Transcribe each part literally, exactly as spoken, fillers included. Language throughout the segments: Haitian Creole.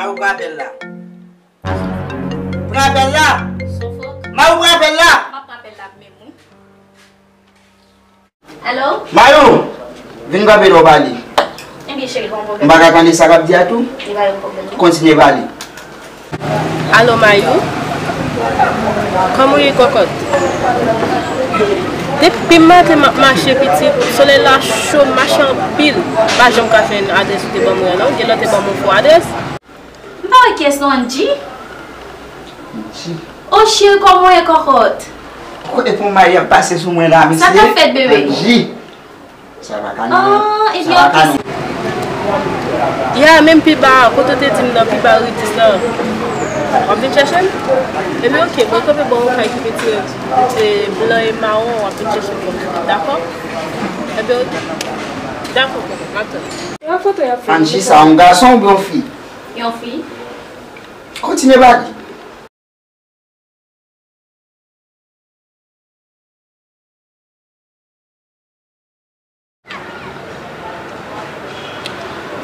Mayou, pran apèl la. Pran apèl la. Sofòk. Mayou, pran apèl la. M ap pran apèl la menm, wi. Alo? Mayou, vin kanpe la w pale. Ebyen, cheri, pa yon pwoblèm. M pa ka tande sa k ap di a tou. Li pa yon pwoblèm, non. Kontinye pale. Alo, Mayou? Kòman w ye, kòkòt? Depi maten m ap mache, pitit. Solèy la cho, m mache anpil. M pa janm ka jwenn adrès ou te ban mwen an, non. Ou genlè te ban mwen fo adrès. M pa wè kiyès non, Angie. Angie. O cheri, kòman w ye, kòkòt? Kote pou Mari ap pase sou mwen la, mesye? Sa k ap fèt, bebe? Angie. Sa pa ka non. Ah, ebyen, ok. Ya, menm pi ba, kote w te di m nan, pi ba ri dis lan. W ap vin chèche m? Ebyen, ok, mwen kanpe bò yon kay ki penti, e, blan e mawon, w ap vin chèche m. Dakò? Ebyen, ok. Dakò, kòkòt, m ap tann. Angie, sa yon gason oubyen yon fi? Yon fi. Kontinye pale.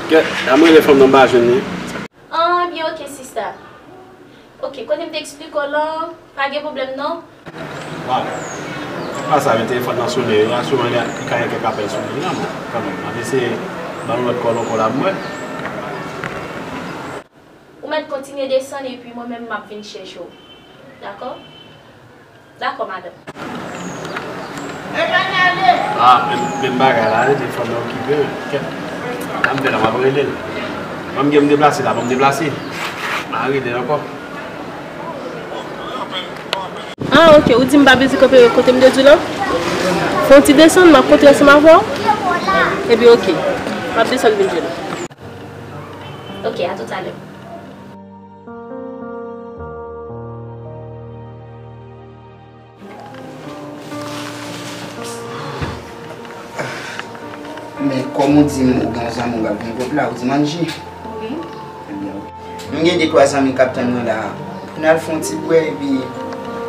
Kèt, dam rele fanm nan, m pa jwenn li. Ah, byen, ok, sista. Ok, kote m te eksplike w lan, pa gen pwoblèm non. Waw. Pa sa, men telefòn nan sonnen, yo asire li ka gen kèk apèl sou liy lan, bon, kanmenm. M ap eseye ban l lòt kòl ankò la pou mwen. Ou mèt kontinye desann epi mwen menm m ap vin chèche w. Dakò? Dakò, madanm. Ah, men, menm bagay la, wi, telefòn nan okipe, wi. Kèt. Sa m fè la, m ap rele l. Ban m gen m deplase la, ban m deplase. M a rele l ankò. Ah, ok, ou di m pa bezwen kanpe kote m te di w lan? Fè yon ti desann, m ap kontre ansanm avè w. Epi, ok, m ap desann vin jwenn ou. Ok, a toutalè. Men kòm ou di m ou gen yon zanmi w k ap vin kote la, ou di m Angie? Wi. Ebyen, ok. M gen de twa zanmi k ap tann mwen la. Pou n al fè yon ti bwè, epi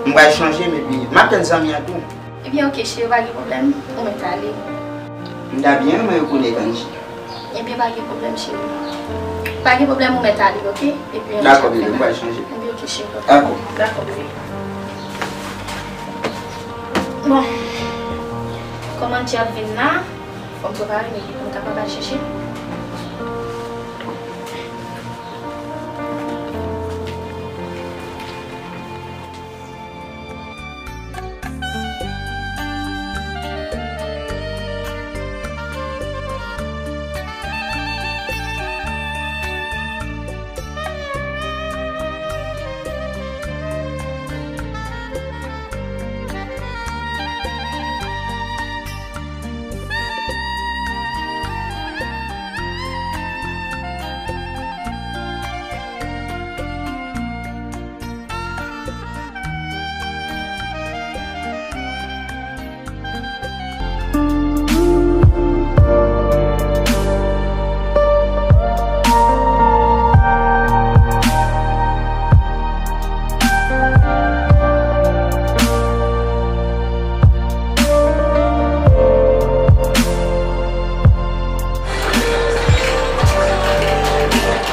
m pral chanje m, epi m ap tann zanmi an tou. Ebyen, ok, cheri, pa gen pwoblèm. Ou mèt ale. M ta byen renmen rekonèt Angie. Ebyen, pa gen pwoblèm, cheri. Pa gen pwoblèm, ou mèt ale, ok? Epi, dakò, bebe, m pral chanje. Ebyen, ok, cheri. Dakò. Dakò, bebe. Bon, kòm Angie ap vin la, fò m prepare, men pou m kapab al chèche.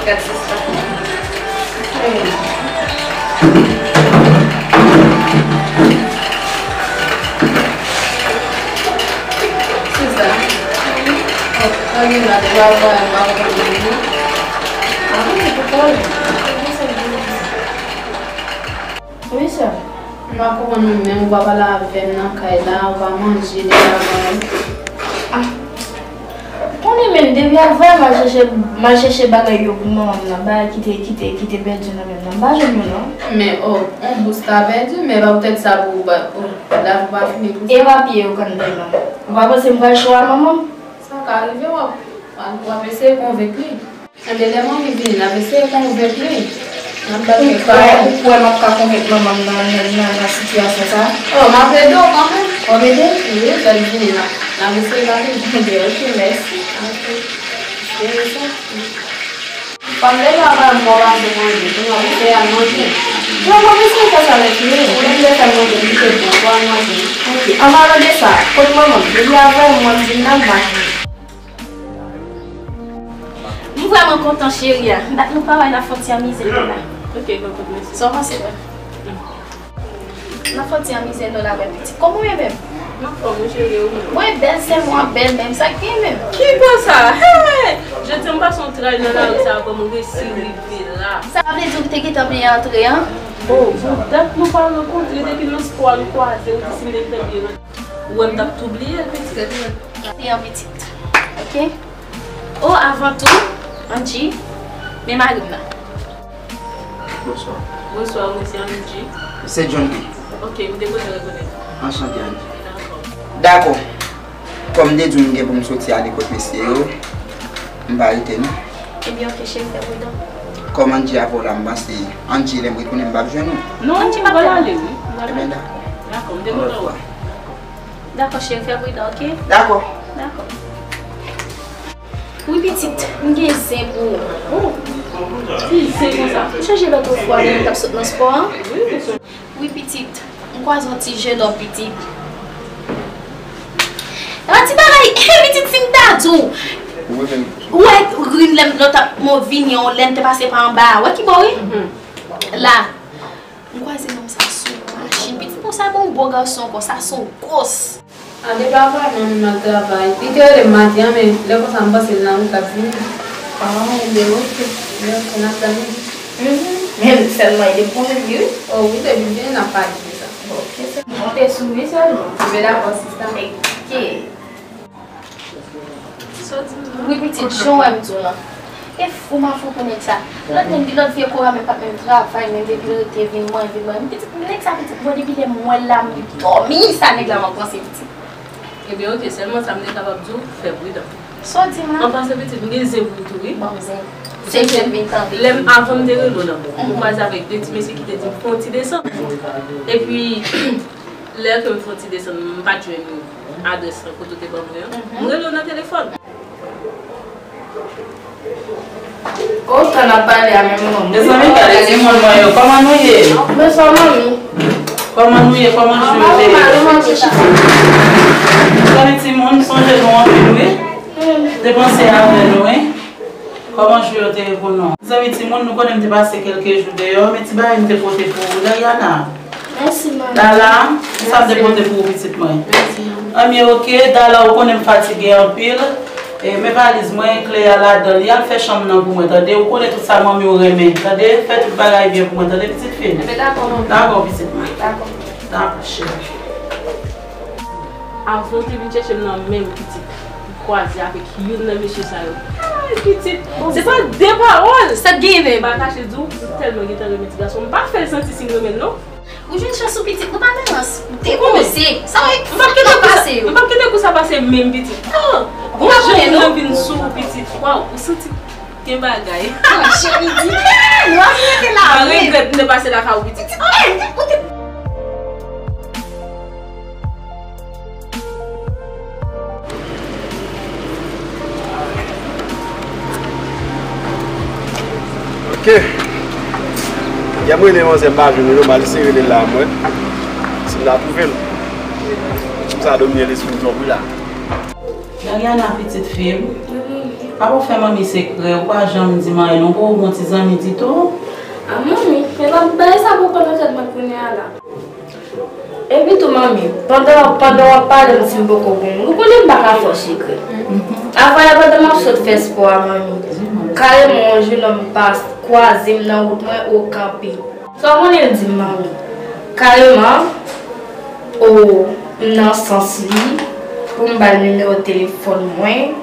Gad sista. Sista. Oh, pa gen la, te ba mwen, mwen, mwen, mwen. Ah, mwen, se pou kòl. Wi, sè. M pa konprann ou menm, ou pa pale avè m nan kay la, ou pa manje depi avan. Ah. Konnen menm, depi avan, m al chèche, m al chèche bagay yo pou manman m nan, bagay ki te, ki te, ki te pèdi nan men m nan. M pa jwenn yo, non. Men, oh, yon bous ka pèdi, men pa poutèt sa pou, pou, pou lavi w pa fini pou sa. E papye yo, kanpe non. Ou pa panse m pral cho a manman m? Sa ka rive, w ap, w ap eseye konvenk li. Enben, lè manmi vini, n ap eseye konvenk li. N ap ba l kèk pawòl. Ou kwè, ou kwè m ap ka konvenk manman m nan, nan, nan, nan sitiyasyon sa a? Oh, m ap ede w kanmenm. W ap ede m? Wi, lè l vini, n ap, n ap eseye pale. Enben, ok, mèsi. Ok. Espere sa. Pandan l ap al manje, kounye a pou fè al manje. Non, mwen bezwen fè sa lè fini. Ou menm lè fè manje, li te bon, pou al manje. Ok, an palan de sa, kot manman m? Depi avan, mwen m di l la, m pa jwenn. M M vrèman kontan, cheri a. Dat nou pa wè, n ap fè yon ti anmize nou la. Ok, kontan, mèsi. Sa w panse, mwen? N ap fè yon ti anmize nou la, mwen, pitit. Kòman w ye menm? M anfòm, wi, cheri, ou menm? Mwen bèl, sèlman bèl menm. Sa k gen menm? Ki bò sa? Hey! Jodi a m pase yon tray nan lari sa a, bon, m resi rive la. Sa vle di w te gentan bliye antre an? Oh, bon, dat nou pa rankontre depi nan spò a nou kwaze, ou di si m te gentan bliye rantre. Ou wè m t ap tou bliye l, pitit. Te yon pitit. Ok? Oh, avan tou, Angie, men mari m nan. Bonswa. Bonswa, wi, se Angie. Se John P. Ok, m te kontan rekonèt ou. Anchante, Angie. Dakò. Dakò. Kòm m te di w, m gen pou m soti ale kot mesye yo, m pa rete, non. Ebyen, ok, cheri, fè pridan. Kòm Angie avè w la, m panse Angie, lè m retounen, m p ap jwenn ou. Non, Angie p ap fè ale, wi. Ebyen, dakò. Dakò, m te kontan wè w. Dakò, cheri, fè pridan, ok? Dakò. Dakò. Wi, pitit, m gen zen pou ou. Oh, ki zen konsa? Ou sonje lòt fwa lè nou t ap sot nan spò a? Wi, pitit, m kwaze yon ti jenòm, pitit. Epa ti bagay, pitit, si m ta di w. Ou wè ri m lè m lòt ap mo vini yon lè m te pase pa anba a. Wè ki bò wi? La. M kwaze nonm sa sou machin. Pitit, bon, sa bon, bon gason ankò, sa se yon gwòs. A depi apre mwen menm nan travay. Li te rele m maten an, men lè konsa m panse l nan wout l ap vini. Ah, ebyen, ok. Ebyen, ok, n ap tann li. Mhm. Men sèlman, li te bon, wi. Oh, wi, depi l vini, n ap pale de sa. Bon, ok, se bon. Monte sou wi sèlman. Ebyen, dakò, sista. Ok. Wi, pitit, jan w wè m di w lan. E fou m a fou pou nèg sa. Lòt nèg, lòt vye kora menm pa t menm travay, menm depi l rete vin mwen, vin mwen. Pitit, nèg sa, pitit, bon, depi lè m wè l la, m dòmi, sa nèg la m ap panse, pitit. Ebyen, ok, sèlman sa m te kapab di w, fè pridan. Sa w di m lan? An pasan, pitit, m gen zen pou ou tou, wi. Ban m zen. Se zen m vin tande. Lè m, avan m te rele w nan, m kwaze avèk de ti mesye ki te di m fè yon ti desann. Epi, lè ke m fè yon ti desann, m pa t jwenn adrès lan kote w te ban mwen an. M rele w nan telefòn. O, tan n ap pale a menm non. Mezanmi, gade timoun mwen yo, kòman nou ye? Bonswa, manmi. Kòman nou ye? Kòman jou yo te ye? Mezanmi, timoun, m sonje nou anpil, wi. M te panse avè nou, wi. Kòman jou yo te ye pou nou? Mezanmi, timoun, nou konnen m te pase kèlke jou deyò, men ti bagay m te pote pou ou, Dariana. Mèsi, manmi. Dala, sa m te pote pou ou, pitit mwen. Mèsi, manmi. Anmye, ok, Dala, ou konnen m fatige anpil. E, men valiz mwen, kle a ladan l, al fè chanm nan pou mwen, tande? Ou konnen tout sa manmi w renmen, tande? Fè tout bagay byen pou mwen, tande, pitit fi m? Enben, dakò, manmi. Dakò, pitit mwen. Dakò. Dakò, cheri. Avan w te vin chèche m nan menm, pitit, m kwaze avèk youn nan mesye sa yo. Ay, pitit, se pa de pawòl! Sa t genyen menm? M pa kache di w, m tèlman gentan renmen ti gason. M pa fè l santi si m renmen l, non. Ou jwenn chans ou pitit, nou pa nan rans. Depoze. Sa w wè, m p ap kite kou sa, m p ap kite kou sa pase menm pitit. Oh, gon jèn nan vin sou ou pitit. Waw, ou santi gen bagay. Cheri di, nou ap rete la. M pa regrèt m te pase lakay ou pitit. Ok. Yè m rele manzè m pa jwenn li, m al eseye rele l la mwen. Si m ta twouve l. Sa domine lespri m twòp wi la. Dariana, pitit fi m. Apa w fè manmi sekrè, ou pa janm di m anyen non, ou pa yon bon ti zanmi ditou. A manmi, men pa bay sa poko nan tèt mwen kounye a la. Epi tou manmi, pandan, pandan w ap pale m di m poko bon moun, ou konnen m pa ka fè w sekrè. Avan yè pandan m ap sot fè spò a manmi, kareman yon jenòm pas kwaze m nan wout mwen, ou kanpe. Sa w konnen l di m manmi? Kareman, o, m nan sans li, pou m ba l nimewo telefòn mwen,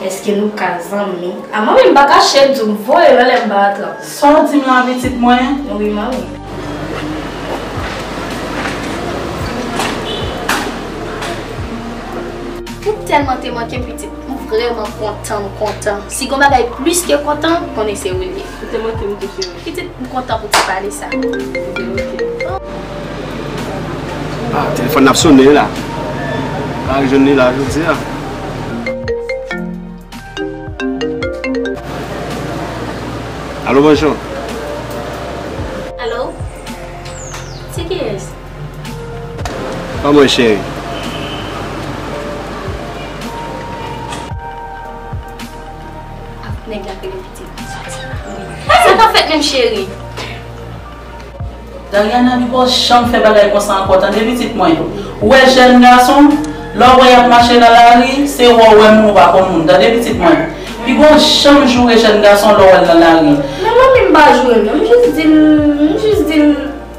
èske nou ka zanmi? A manmi, m pa kache di w, m voye l anlè m pa atranp. Sa w di m la pitit mwen? Wi manmi. Ou tèlman te manke m pitit, m vrèman kontan, m kontan. Si gon bagay plis ke kontan, konnen se ou l ye. Ou te manke m tou cheri. Pitit, m kontan pou ti pale sa. Ou te manke m. Ah, telefòn nan ap sonnen la. Pa jwenn li la jodi a. Alo, bonjou. Alo? Se kiyès? Ban mwen cheri. Ak nèg la ki rele Sa k ap fèt menm, cheri? Dariana, pi pa w janm fè bagay konsa ankò, tande pitit mwen. Ou wè jèn gason, lè w wè y ap mache nan lari, se wè w wè moun, ou pa konn moun, tande pitit mwen. Pi pa w janm joure jèn gason lè w wè l nan lari. Men manmi, m pa joure l non, m jis di l, m jis di l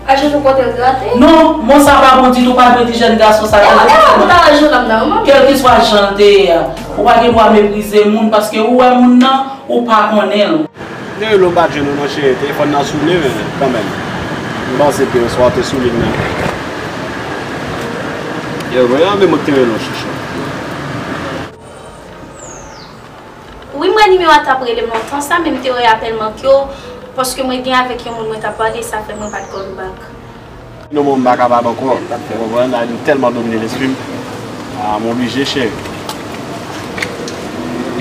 al chèche yon kote l grate. Non, mo sa pa bon ditou, pa dwe di jèn gason sa, tande pitit mwen. Kèlkeswa jan l te ye a, ou pa gen dwa meprize moun, paske ou wè moun nan, ou pa konnen l. Te rele w, m pa t jwenn ou non, cheri. Telefòn nan sone, men kanmenm. M panse ke oswa w te sou liy nan. Yo, voye anvi mwen te rele w, chouchou. Wi, m wè nimewo a t ap rele m lontan sa, men m te wè apèl manke w, paske mwen gen avèk yon moun mwen t ap pale, sa fè mwen pa t call ou back. Non, bon, m pa kapab ankò. Ou konprann? Li tèlman domine lespri m. Ah, m oblije, cheri.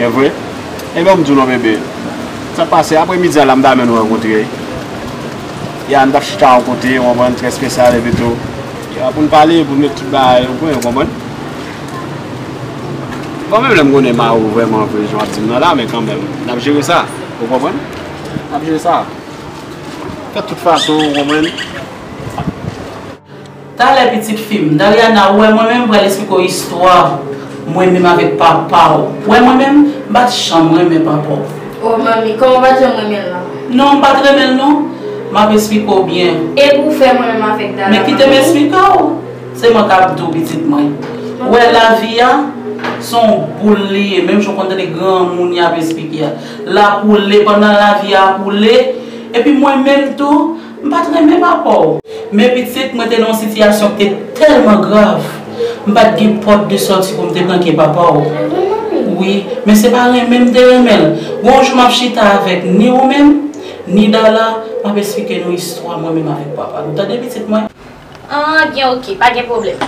E vre? Ebyen, m di w non, bebe. Sa k pase? Aprè midi a la, m ta renmen nou rankontre. Ya, n t ap chita yon kote, ou konprann, trè espesyal, epi tou. Ya, pou n pale, pou n met tout bagay o pwen, ou konprann? Bon, menm lè m konnen mari w vrèman vre, jan w ap di m nan la, men kanmenm, n ap jere sa, ou konprann? N ap jere sa. Fè tout fason, ou konprann? Talè, pitit fi m, Dariana, ou wè mwen menm, m pral esplike w istwa mwen menm avèk papa w. Ou wè mwen menm, m pa t janm renmen papa w. O manmi, kòman w pa t janm renmen l lan? Non, m pa t renmen l non. M ap esplike w byen. E pou w fè mwen menm avèk Dara? Men kite m esplike w. Se mwen k ap di w, pitit mwen. Ou wè lavi a, se yon boul li ye, menm jan w konn tande granmoun y ap esplike a. L ap woule pandan lavi a ap woule, epi mwen menm tou, m pa t renmen papa w. Men pitit, mwen te nan yon sitiyasyon ki te tèlman grav, m pa t gen pòt de sòti pou m te pran ke papa w. Wi, men se pa renmen m te renmen l. Gon jou m ap chita avèk ni ou menm, ni Dala, m ap esplike nou istwa mwen menm avèk papa nou. Tande pitit mwen? An, byen, oke, pa gen pwoblèm.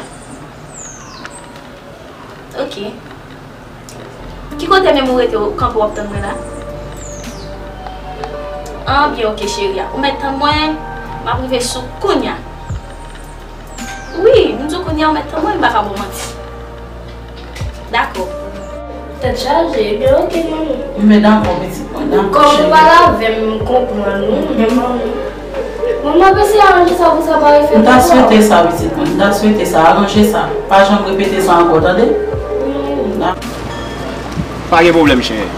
Oke. Ki kote menm ou rete, ou kanpe w ap tann mwen la? An, byen, oke, cheri a. Ou mèt tann mwen, m ap rive sou kounye a. Wi, m di w kounye a, ou mèt tann mwen, m pa ka ba w manti. Dakò. Tèt chaje, ebyen, oke, manmi. Men dakò, pitit mwen, dakò, cheri. Kòm ou pa la avè m, m konprann ou, men manmi. Bon, m ap eseye aranje sa pou sa pa refèt ankò. M ta swete sa, pitit mwen. M ta swete sa. Aranje sa. Pa janm repete sa ankò, tande? Wi. Pa gen pwoblèm, cheri.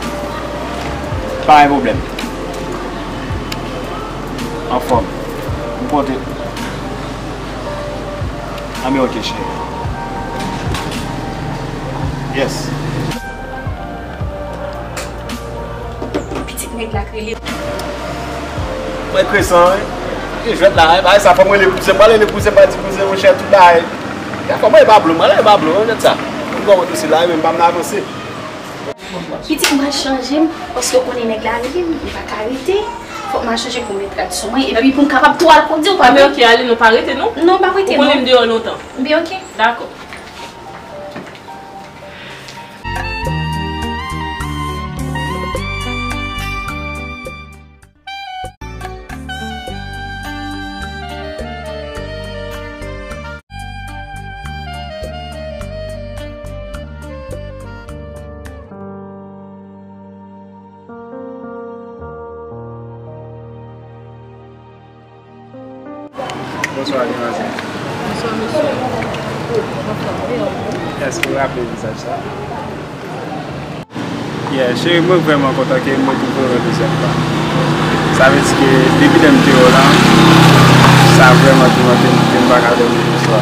Pa gen pwoblèm. Anfòm. M pote. Anben, oke, cheri. Yes. Pitit nèg la k rele. Mwen kresan, wi. Gen jwèt la, wi. Bagay sa, fò mwen rele kouzen. Mwen rele kouzen, mwen di kouzen, monchè, tout bagay. Fò mwen rele Pablo, mwen rele Pablo, wi, jwèt sa. Mwen kòmanse la, wi, men m pa vle avanse. Pitit mwen chanje m, paske w konnen nèg la rele m, li pa ka rete. Fòk mwen chanje pou m met rad sou mwen, epi pou m kapab tou al kondi, ou pa vre? Anben, oke, ale, nou pa rete, non? Non, m pa rete, non. Ou konnen m deyò lontan. Byen, oke. Dakò. Bonswa, demwazèl. Bonswa, mesye. Anfòm, e ou? Èske w raple vizaj sa? Yeah, cheri, mwen vrèman kontan ke m retwouve w yon dezyèm fwa. Sa vle di ke depi lè m te wè w lan, sa vrèman toumante m, ke m pa ka dòmi le swa.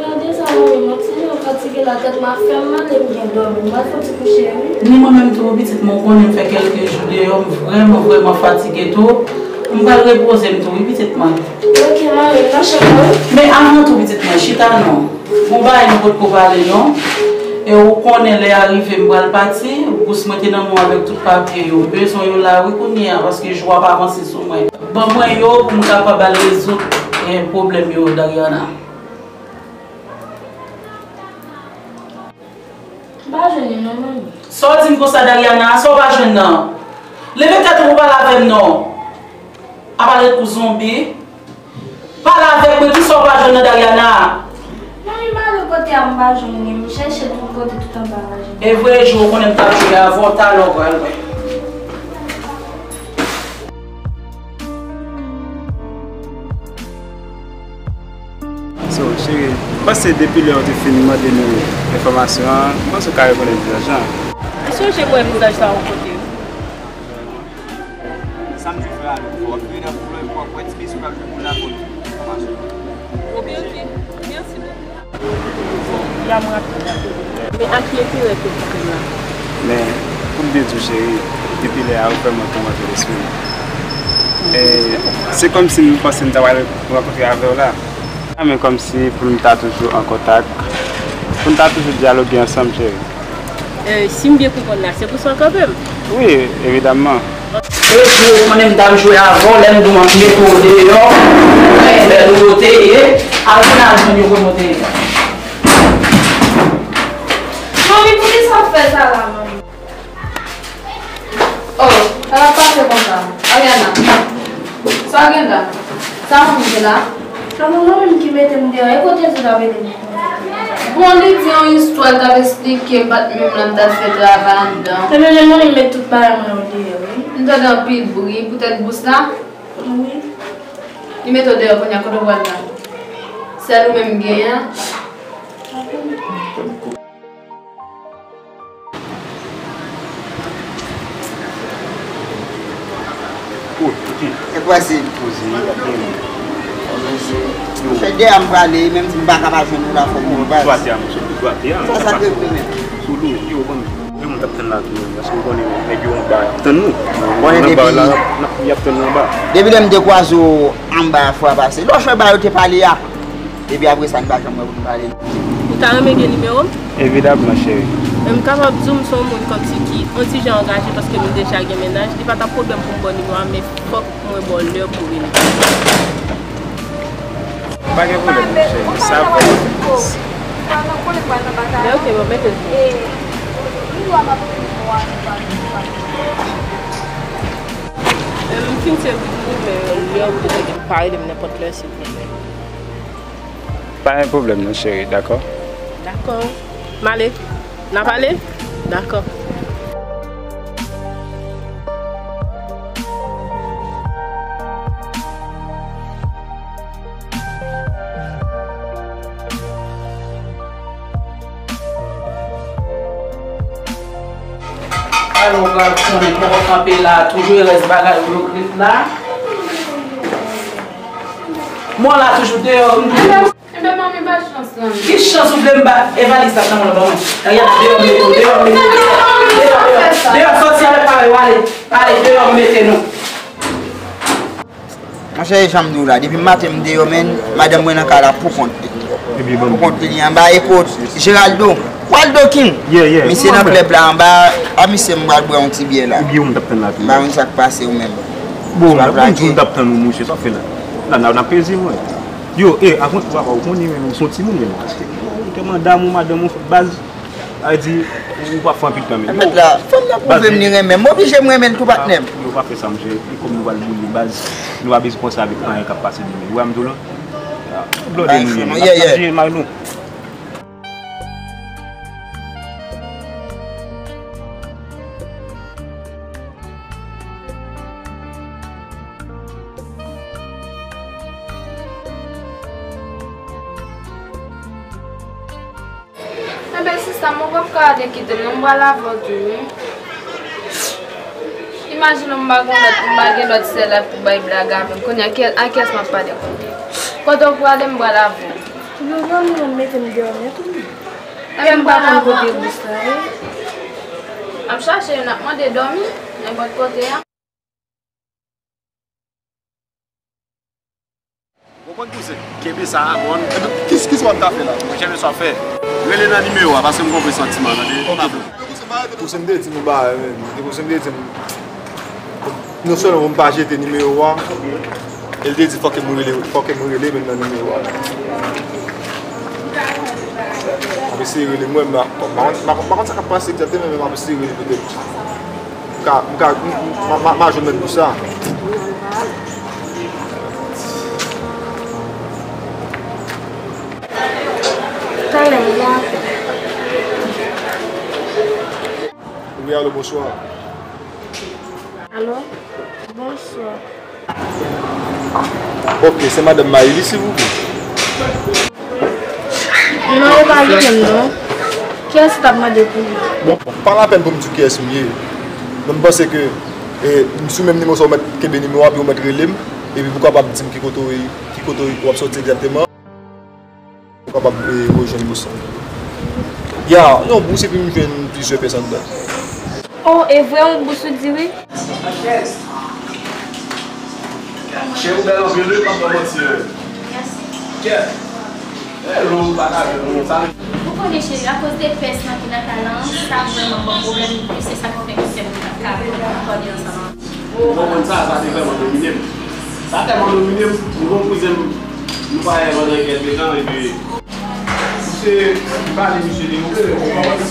Gade sa, manmi, m ap santi m fatige, la tèt m ap fè m mal e m byen dòmi. M pral fè yon ti kouche, wi. Ni mwen menm tou, pitit mwen, ou konnen m fè kèlke jou deyò, m vrèman, vrèman fatige tou. M pral repoze m tou, wi, pitit mwen. Ok, manmi, m nan chanm nan, wi. Men avan tou, pitit mwen, chita non. Gon bagay nou potko pale, non. E ou konnen lè a rive, m pral pati. Bous mwen te nan men w avèk tout papye yo. M bezwen yo la, wi, kounye a, paske jou ap avanse sou mwen. Ban mwen yo pou m kapab al rezoud, eh, pwoblèm yo, Dariana. M pa jwenn li non, manmi. Sa w di m konsa, Dariana? Sa w pa jwenn nan? Leve tèt ou pou pale avè m non. Apa ret kou zonbi. Pale avèk mwen, kisa w pa jwenn nan, Dariana? Manmi, m ale kote a, m pa jwenn li. M chèche l tout kote, tout anba raje. E vre, jou ou konnen m t ap jwe avè w, talè w pral wè. Se depi lè w te fin mande nou enfòmasyon an, m panse w ka rekonèt vizaj lan. Ou sonje m wè vizaj sa yon kote wi. Sa m di frè a, w ap rive nan koulè, w ap wè ti mesye w ap jwenn pou l la pou enfòmasyon. Ok, ok. Mèsi bokou. Y a m raple. Men a ki enterè ke w fè m la? Men, pou m byen di w, cheri, depi lè a, ou vrèman toumante lespri m. E, se kòmsi m panse m ta pral rankontre avè w la. A, men kòmsi pou n ta toujou an kontak, pou n ta toujou dyaloge ansanm, cheri. E, si m byen konprann la, se pou sa w kanpe m? Wi, evidamman. E pou ou konnen m t ap jwe avè w, lè m di w m ap mete w deyò, bèl ou te ye, al vin al jwenn yo kote w te ye. Manmi, poukisa w fè sa la, manmi? Oh, sa ap pase konsa. Ariana, sa gen la? Sa manmi gen la? Se manman menm ki mete m deyò. E kote l sot ap ede m? Bon, li di yon istwa l t ap esplike m, pa t menm la m t al fè travay anndan. Se menm jan manmi met tout bagay mwen yo deyò, wi. M tande anpil bri, poutèt bous la? Wi. Li mete w deyò kounye a, kote w pral la? Sèl ou menm m genyen an. Fè dèyè m prale, menm si m pa ka pa jwenn ou la, fòk mwen baz. Sa, sa k regle menm. Yo, m t ap tann la tou, paske w konnen nèg yo anba y ap tann nou. Konnen depi, y ap tann nou anba. Depi lè m te kwaze w anba a fwa pase, lè w chwe ba yo te pale a. Epi apre sa, n pa janm wè pou n pale. Ou ta renmen gen nimewo m? Evidamman, cheri. M kapab di w m se yon moun kòmsi ki yon ti jan angaje paske m deja gen mennaj. Li pa t ap pwoblèm pou m ba w nimewo a, men fòk mwen ba w lè pou w rele. Pa gen pwoblèm, cheri. Sa va. Men ok, bon, mete l pou ou. M fin tire pou ou, men lè ou te gen, pa rele m nenpòt lè, silvouplè. Pa gen pwoblèm non, cheri, dakò? Dakò. M ale. N a pale? Dakò. Alò, w pral konnen poko kanpe la, toujou e rès bagay ou yo k ret la. Mwen la toujou deyò, m toujou. Enben, manmi, ba chans lan. Ki chans ou vle m ba? E valiz la nan men w, ban mwen. Ariana, deyò m mete w, deyò m mete w. Deyò, deyò, deyò, sòti avèk pare w, ale. Ale, deyò m mete nou. Monchè, e jan m di w la, depi maten m deyò, men madanm mwen nan kay la pou kont li. Pou kont li, anba ekot Geraldo. Waldo King. Misye nan klèb la anba, a misye m pral bwè yon ti byè la. M pa konn sa k pase ou menm. Bon, m di w m t ap tann ou, monchè, sa w fè la. La, n a, n a peze, mwen. Yo, e, avan tou, papa, ou konnen, men, ou se yon timoun, men, paske ou tèlman damou madanm ou, baz, a di, ou pa fè anpil tan, men. Mèt la, fanm nan pwouve m li renmen m, m oblije m renmen l tou, patnè m. Yo, pa fè sa, monchè, e kòm nou pral boule, baz, nou pa bezwen panse avèk anyen k ap pase demen. Ou wè m di w la? Blòde nou ye, n ap jere mari nou. Enben, sista m, ou p ap ka ale kite m non, m pral avè w tou, wi. Imajine w, m pa gen lòt, m pa gen lòt sè la pou bay blag avè m. Kounye a, kè, a kiyès m ap pale kounye a? Kote w prale, m pral avè w. Yo, zanmi w mete m deyò nèt, wi. Enben, m pa konn kote bous la ye. M ap chache yo, n ap mande dòmi, nenpòt kote a. Ou konprann kouzen, kenbe sa a, bon. Enben, ki, kisa w ap ta fè la? Monchè, men sa w fè. Rele nan nimewo a, paske m gon vrè santiman, tande. Ok, bro. Kouzen, m te di nou bagay, men. Kouzen, m te di nou. Non sèlman pou m pa jete nimewo a, e l te di fòk m rele, fòk m rele menm nan nimewo a. M ap eseye rele, m wè, m pa, m pa, m pa, m pa konn sa k ap pase egzakteman, men m ap eseye rele petèt. M ka, m ka, m, m, m, m, m a jwenn mèt pou sa. Talè m la. Wi, alo, bonswa. Alo, bonswa. Ok, se madanm Maëlie, silvouplè. Non, yo pa rele m non. Kiyès ki t ap mande pou li? Bon, pa lapèn pou m di w kiyès m ye. Men m panse ke, e, sou menm nimewo sa, ou mèt kenbe nimewo a, epi ou mèt rele m. Epi pou w kapab di m ki kote w ye, ki kote w ap soti egzakteman. Ou kapab, e, rejwenn bous lan. Ya, yon bous epi m jwenn plizyè pyès anndan. Oh, e vre yon bous ou di wi? Cheri, ou bèl anpil wi, m p ap ba w manti, wi. Kèt. Hello, pa ka jwenn nou, sa. Ou konnen, cheri, akoz de pyès lan ki nan kay lan, sa vrèman ban m pwoblèm, epi se sa k fè ke sè m pa ka akòde ansanm avè m. Ou konprann sa, sa te vrèman domine m. Sa tèlman domine m, m gon kouzen m, nou pa wè pandan kèlke tan, epi misye pale, misye li, ou konprann?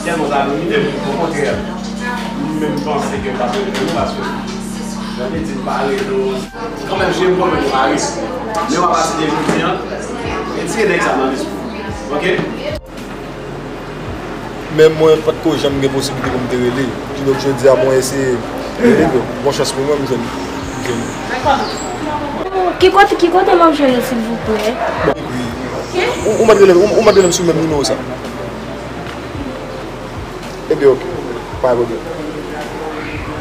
Tèlman sa domine m, okontrè, m menm panse ke m pa t rele nou, paske jan te di m pa rele nou, kanmenm, je m konprann nou pa rele. Men w a pati de jodi a, retire nèg sa nan lespri w, oke? Men mwen pa t ko janm gen posiblite pou m te rele. Kidonk jodi a mwen eseye rele, bon, bon chans pou mwen, m jwenn, m jwenn. Ki kote, ki kote m ap jwenn ou, silvouplè? Bon, ou, ou mèt rele, ou, ou mèt rele m sou menm nimewo sa. Ebyen, oke. Pa gen pwoblèm.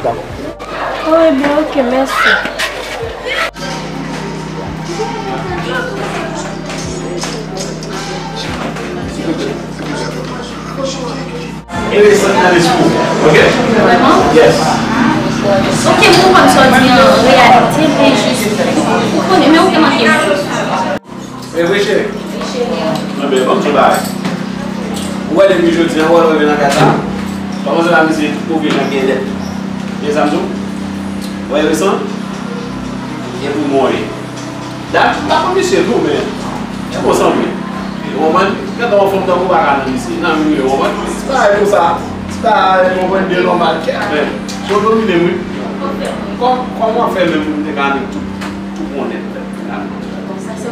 Dakò. Oh, ebyen, oke, mèsi. E resan nan lespri w, oke? Vrèman? Yes. Oke, m konprann sa w di an reyalite, men jis, ou konnen, men ou te manke m. E vre, cheri? Wi, cheri. Enben, ban m di w bagay. Ou wè depi jodi a, ou wè lè w rive nan kay sa, pa panse la misye tou vye jan gen dèt. Gen sa m di w? Ou wè resan? E pou mwen. Dat m pa konn misye tou, men e bon sanble. Ou konprann? Gentan yon fanm tankou w pa ka nan misye, nan misye, ou konprann? Se pa konsa. Se pa yon konprann de nòmal kè. Men, se w domine m, wi. Kòm, kòman fè menm pou m te ka annik tout, tout konnen?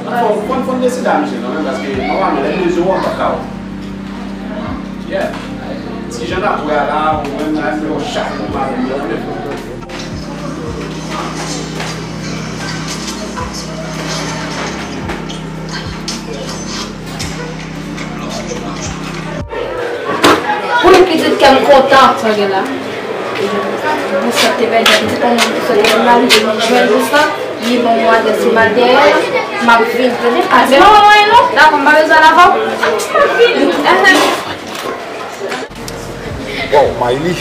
Fò, fò, fò m deside a misye kanmenm, paske nòmalman, lè m bezwen w, m p ap ka wè w. Yeah. Ti jan n ap wè a la, ou menm la, se yon chat, ou pa menm yon lè. Pou yon pitit kè m kontan. Sa gen la? Bous la te pèdi, pitit an nan bous la te pèdi, m rive m jwenn bous la, li ban mwen adrès li, m al dèyè l, m ap vin, tande? Al dèyè mwen non. Dakò, m pa bezwen al avè w. Enhen. Wow, Mayli.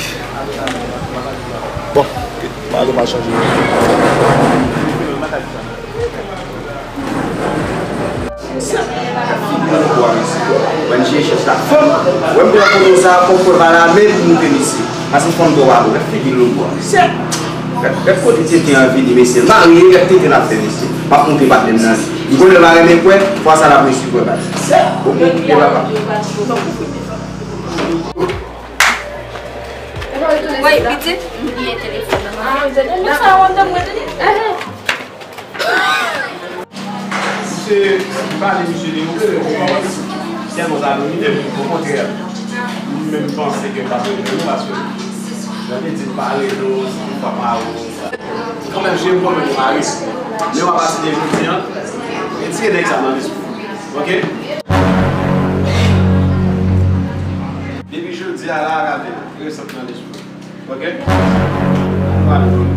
Bon, ok. Mayli, m al chanje. Figi lòtbò a, mesye. Wè, m chèche chèche la. Fanm, wè, m pran foto sa, fò m pale a men pou moute, mesye. Paske fanm twò pa bon. Gad figi lòtbò a, mesye. Gad, gad kote tenten an vini, mesye. Marye, gad tenten l ap fè, mesye. M ap moute patnè m nan. M konnen l pa renmen kwè, fwa sa l ap resi kwè, patnè. Bon, bon, koute papa. Woy, pitit, m bliye telefòn nan. Misye pale, misye li, tèlman sa domine m, okontrè, m menm panse ke m pa t rele nou, paske jan te di m pa rele nou, se yon fwa pa ou. Kanmenm, je m konprann nou pa rele. Men w a pati de jodi a, retire nèg sa nan lespri w. Oke? Depi jodi a la, gade, resan nan lespri w. Oke? Ann pale.